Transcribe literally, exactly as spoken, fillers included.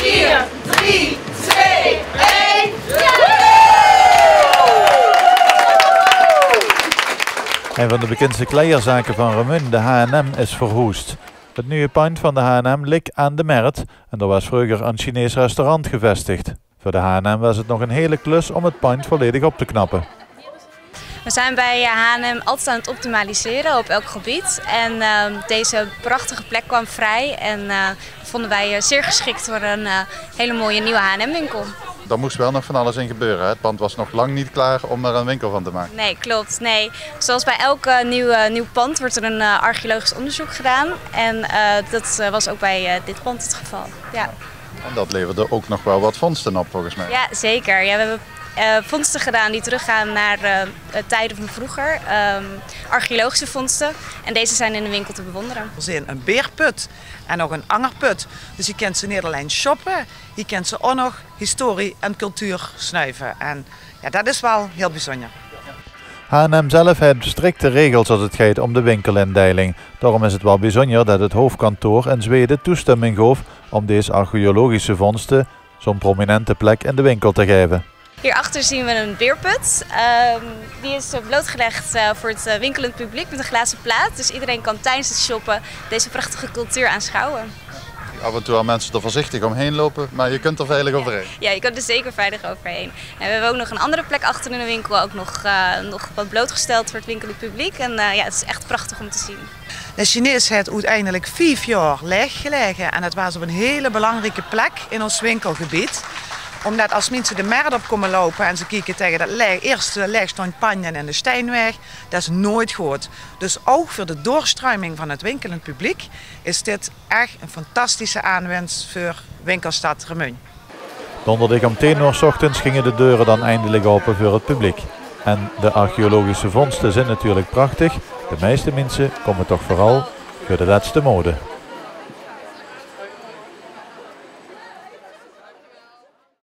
Veer, drie, twee, ein. Ein van de bekindste kleierzake van Remunj, de H en M, is verhoesd. Het nuuje pandj van de H en M lik aan de Mert en dao waas vreuger ein Chinees restaurant gevestigd. Veur de H en M waas het nog ein hele klus om het pandj volledig op te knappe. We zijn bij eh, H en M altijd aan het optimaliseren op elk gebied. En ehm, deze prachtige plek kwam vrij en eh, vonden wij eh, zeer geschikt voor een eh, hele mooie nieuwe H en M-winkel. Daar moest wel nog van alles in gebeuren, hè? Het pand was nog lang niet klaar om er een winkel van te maken. Nee, klopt. Nee. Zoals bij elk eh, nieuw, eh, nieuw pand wordt er een eh, archeologisch onderzoek gedaan. En eh, dat eh, was ook bij eh, dit pand het geval. Ja. En dat leverde ook nog wel wat vondsten op, volgens mij. Ja, zeker. Ja, we hebben eh, vondsten gedaan die teruggaan naar eh, eh, tijden van vroeger. Ehm, archeologische vondsten. En deze zijn in de winkel te bewonderen. D'r zeen ein beerput en nog ein anger put. Dus je kent ze niet alleen shoppen, je kent ze ook nog historie en cultuur snuiven. En ja, dat is wel heel bijzonder. H en M zelf het strikte regels as het geit om de winkelindeling. Daorum is het waal bezunjer det het hoofkantoor in Zwede toestömming goof om dees archeologische vondste zo'n prominente plek in de winkel te gaeve. Hierachter zien we een beerput. Ehm, die is eh, blootgelegd eh, voor het eh, winkelend publiek met een glazen plaat. Dus iedereen kan tijdens het shoppen deze prachtige cultuur aanschouwen. Af en toe al mensen er voorzichtig omheen lopen, maar je kunt er veilig overheen. Ja, je kan er zeker veilig overheen. En we hebben ook nog een andere plek achter in de winkel, ook nog, eh, nog wat blootgesteld voor het winkelend publiek. En eh, ja, het is echt prachtig om te zien. De Chinees het oeteindelik vief jaor laeg gelaege en dat waas op ein hele belangrieke plek in ós winkelgebied. Ómdat as minse de mert op kómme loupe en ze kieke taenge dat laeg, ierste laegstaonde pandj in de Steinweg, dat is noeits good. Dus ouch veur de doorstruiming van het winkelend publiek is dit ech ein fantastische aanwins veur winkelstad Remunj. Donderdig om tien oor 's ochtends ginge de deure dan eindelik ope veur het publiek. En de archeologische vondste zeen natuurlik prachtig. De meiste minse kómme toch veural veur de lètste mode.